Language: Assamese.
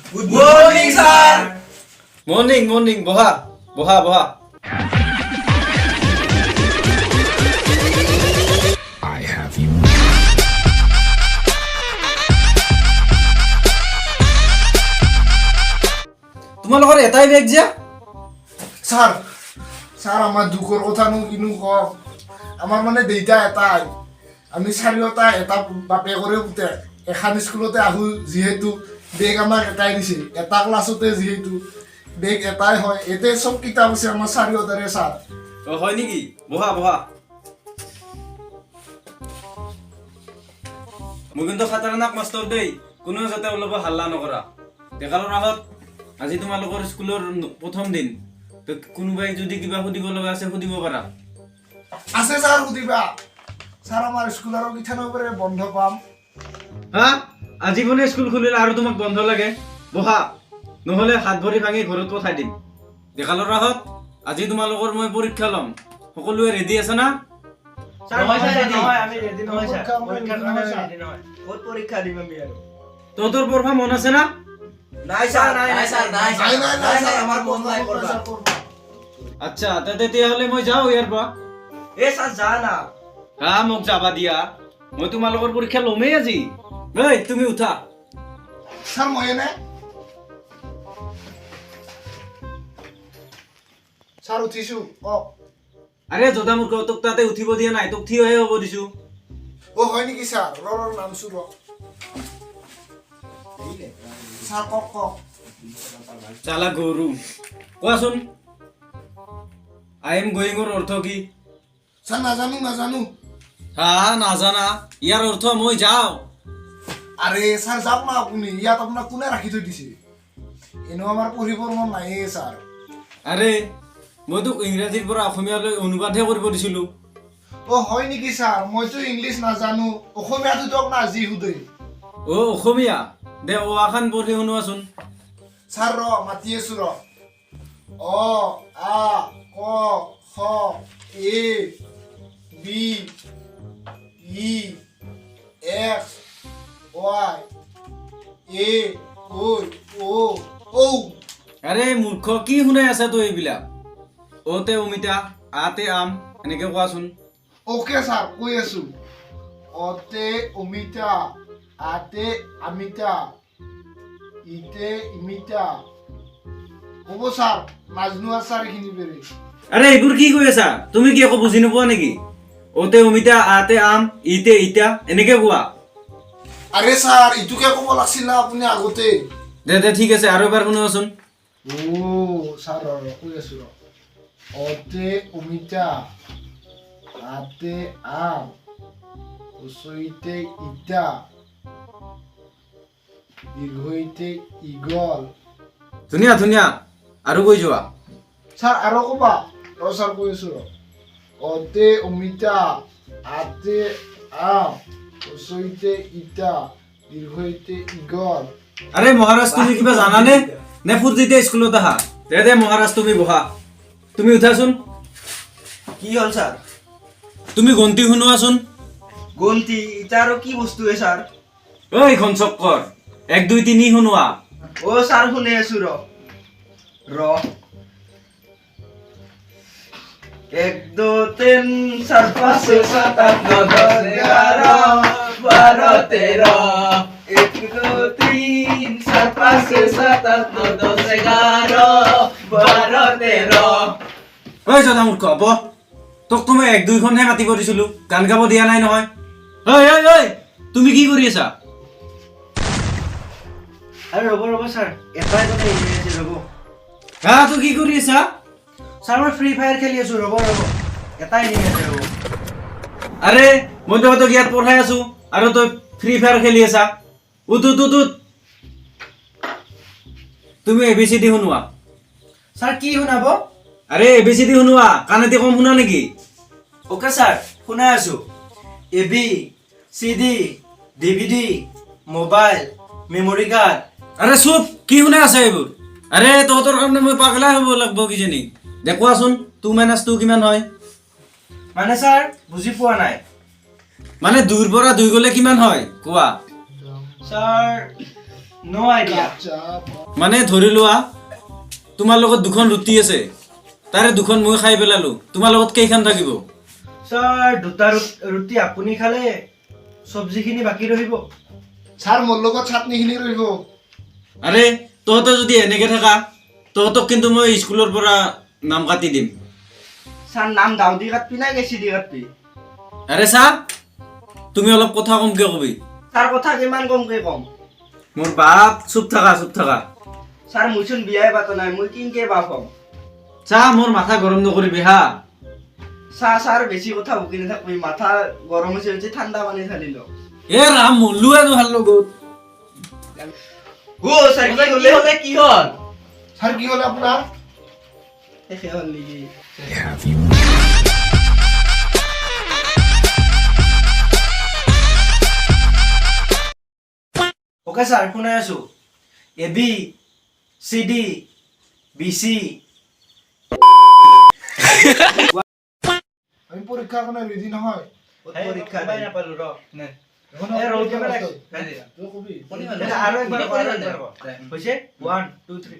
Good morning sir. Morning morning, বহা বহা বহা। I have you. তোমালোকৰ এটাই বেগ যে? ছাৰ, ছাৰ, আমাৰ দুখৰ কথানো কিনো কম। আমাৰ মানে দেউতা এটাই, আমি চাৰিওটা এটা বাপেকৰে পুতেক। এখন স্কুলতে আহোঁ যিহেতু বেগ আমাক এটাই দিছে। এটা ক্লাছতে যিহেতু বেগ এটাই হয়, ইয়াতে চব কিতাপ আছে আমাৰ চাৰিওটাৰে ছাৰ। অ, হয় নেকি? বহা বহা। মই কিন্তু খাতাৰনাক মাষ্টৰ দেই, কোনেও যাতে অলপো হাল্লা নকৰা। ডেকা ল'ৰাহঁত, আজি তোমালোকৰ স্কুলৰ প্ৰথম দিন, তো কোনোবাই যদি কিবা সুধিব লগা আছে সুধিব পাৰা। আছে ছাৰ, সুধিবা। ছাৰ, আমাৰ স্কুল আৰু কিঠানৰ পৰা বন্ধ পাম? হা, আজি বোলে স্কুল খুলিলে আৰু তোমাক বন্ধ লাগে? বহা, নহ'লে হাত ভৰি ভাঙি ঘৰত পঠাই দিম। ডেকা ল'ৰাহঁত, আজি তোমালোকৰ মই পৰীক্ষা ল'ম। সকলোৱে ৰেডি আছে না? ছাৰ, নহয় নহয় ছাৰ, ছাৰ, নহয়, আমি ৰেডি নহয় ছাৰ। পৰীক্ষা আমাৰ পৰীক্ষাৰ ready কাৰণে নহয়, আমি ছাৰ। ৰেডি নহয়। ক'ত পৰীক্ষা দিম আমি আৰু? তহঁতৰ পঢ়বা মন আছে না? নাই ছাৰ, নাই নাই ছাৰ, নাই। নাই নাই নাই ছাৰ, আমাৰ মন নাই পঢ়বা, কৰবা। ছাৰ, পঢ়বা। আচ্ছা, তেতিয়াহ'লে মই যাওঁ ইয়াৰ পৰা। এ ছাৰ, যা না। হা, মোক যাবা দিয়া? মই তোমালোকৰ পৰীক্ষা ল'মেই আজি। ঐ, তুমি উঠা। ছাৰ, ময়ে নে? ছাৰ, উঠিছো, কওক। আৰে জোতা মূৰ্খ, তোক তাতে উঠিব দিয়া নাই, তোক থিয়হে হ'ব দিছো। অ, হয় নেকি ছাৰ? ৰ ৰ, নামছো ৰ। ছাৰ, কওক কওক। চালা গৰু, কোৱাচোন, I am গোয়িঙৰ অৰ্থ কি? ছাৰ, নাজানো নাজানো। হা, নাজানা? ইয়াৰ অৰ্থ মই যাওঁ। আৰে ছাৰ, যাওক না আপুনি, ইয়াত আপোনাক কোনে ৰাখি থৈ দিছে? এনেও আমাৰ পঢ়িবৰ মন নাইয়ে ছাৰ। আৰে মই তোক ইংৰাজীৰ পৰা অসমীয়ালৈ অনুবাদহে কৰিব দিছিলো। অ, হয় নেকি ছাৰ? মইতো ইংলিছ নাজানো, অসমীয়াটো দিয়ক না যি সোধে। অ, অসমীয়া দে, অ আখান পঢ়ি শুনোৱাচোন। ছাৰ, ৰ, মাতি আছো ৰ। অ, আ, ক, খ, A, B, E, X, Y, A, ঐ, অ, ঔ। আৰে মূৰ্খ, কি শুনাই আছা তই এইবিলাক? অতে অমিতা, আতে আম, এনেকে কোৱাচোন। অ'কে ছাৰ, কৈ আছো। অতে অমিতা, আতে আমিতা, ইতে ইমিতা। হ'ব ছাৰ, নাজনো ছাৰ এইখিনি বেৰে। আৰে এইবোৰ কি কৈ আছা তুমি? কি একো বুজি নোপোৱা নেকি? অতে অমিতা, আতে আম, ইতে ইটা, এনেকে কোৱা। আৰে ছাৰ, ইটোকে ক'ব লাগছিল না আপুনি আগতে। দে দে, ঠিক আছে, আৰু এবাৰ শুনোৱাচোন। অ' ছাৰ, ৰ ৰ, কৈ আছো ৰ। অতে অমিতা, আতে আম, উচইতে ইটা, দীৰ্ঘইতে ইগল। ধুনীয়া ধুনীয়া, আৰু কৈ যোৱা। ছাৰ, আৰু ক'বা? ৰ ছাৰ, কৈ আছো ৰ। অতে অমিতা, আতে আম, উচইতে ইটা, দীৰ্ঘইতে ইগল। আৰে মহাৰাজ, তুমি কিবা জানানে নে ফূৰ্তিতে স্কুলত আহা? দে দে মহাৰাজ, তুমি বহা। তুমি উঠাচোন। কি হ'ল ছাৰ? তুমি গন্তি শুনোৱাচোন। গন্তি ইটা আৰু কি বস্তু হে ছাৰ? ঐ ঘনচক্কৰ, 1 2 3 শুনোৱা। অ ছাৰ, শুনি আছো, ৰ ৰ। 1 2 3 4 5 6 7 8 9 10 11 12 13। 1 2 3 4 5 6 7 8 9 10 11 12 13। ঐ জদা মূৰ্খ, বহ। তোক তো মই 1 2খনহে মাতিব দিছিলো, গান গাব দিয়া নাই নহয়। ঐ ঐ ঐ, তুমি কি কৰি আছা? আৰে ৰ'ব ৰ'ব ছাৰ, এটাই কথা এনে আছে, ৰ'ব। হা, তই কি কৰি আছা? ছাৰ, মই ফ্ৰী ফায়াৰ খেলি আছো, ৰ'ব ৰ'ব, এটাই এনে আছে, ৰ'ব। আৰে মই তহঁতক ইয়াত পঢ়াই আছো আৰু তই ফ্ৰী ফায়াৰ খেলি আছা? উঠ উঠ উঠ উঠ। তুমি এ বি চি ডি শুনোৱা। ছাৰ, কি শুনাব? আৰে এ বি চি ডি শুনোৱা, কাণেদি কম শুনা নেকি? অ'কে ছাৰ, শুনাই আছো। A B C D, D V D, mobile, memory card. আৰে চুপ, কি শুনাই আছা এইবোৰ? আৰে তহঁতৰ কাৰণে মই পাগলাই হ'ব লাগিব কিজানি। দে কোৱাচোন, 2 মাইনাছ 2 কিমান হয়? মানে ছাৰ, বুজি পোৱা নাই। মানে 2ৰ পৰা 2 গ'লে কিমান হয় কোৱা। ছাৰ। ন' আইডিয়া। মানে ধৰি লোৱা, তোমাৰ লগত দুখন ৰুটি আছে, তাৰে দুখন মই খাই পেলালো, তোমাৰ লগত কেইখন থাকিব? ছাৰ, দুটা ৰুটি আপুনি খালে, চব্জিখিনি বাকী ৰহিব। ছাৰ, মোৰ লগত চাটনিখিনি ৰহিব। আৰে, তহঁতে যদি এনেকে থাকা, তহঁতক কিন্তু মই স্কুলৰ পৰা নাম কাটি দিম। ছাৰ, নাম দাও দি কাটবি না কেঁচি দি কাটবি? আৰে চা, তুমি অলপ কথা কমকে কবি। ছাৰ, কথা কিমান কমকে কম? মোৰ বাপ, চুপ থাকা, চুপ থাকা। ছাৰ, মইচোন বিয়াই পাতা নাই, মই কিনকে বাপ হ'ম? চা, মোৰ মাথা গৰম নকৰিবি হা। ছাৰ, ছাৰ, বেছি কথা বকি নাথাকবি, মাথা গৰম হৈছে হৈছে, ঠাণ্ডা পানী ঢালি লওক। এ ৰাম, মল্লু আৰু ভাল লগত। অ' ছাৰ, কি হ'লে হ'লে কি হ'ল? ছাৰ, কি হ'লে আপোনাৰ? শেষে হ'ল নেকি? I have you. Okay sir, শুনাই আছো। A B C D B C. আমি পৰীক্ষাৰ কাৰণে ৰেডি নহয়। পৰীক্ষা নাই। নাপালো ৰ। এখন এ, ৰ'দ পৰীক্ষা কেমেৰা আছে। তই কবি। আৰু একবাৰ ক, আৰু একবাৰ ক। হৈছে, ওৱান টু থ্ৰী।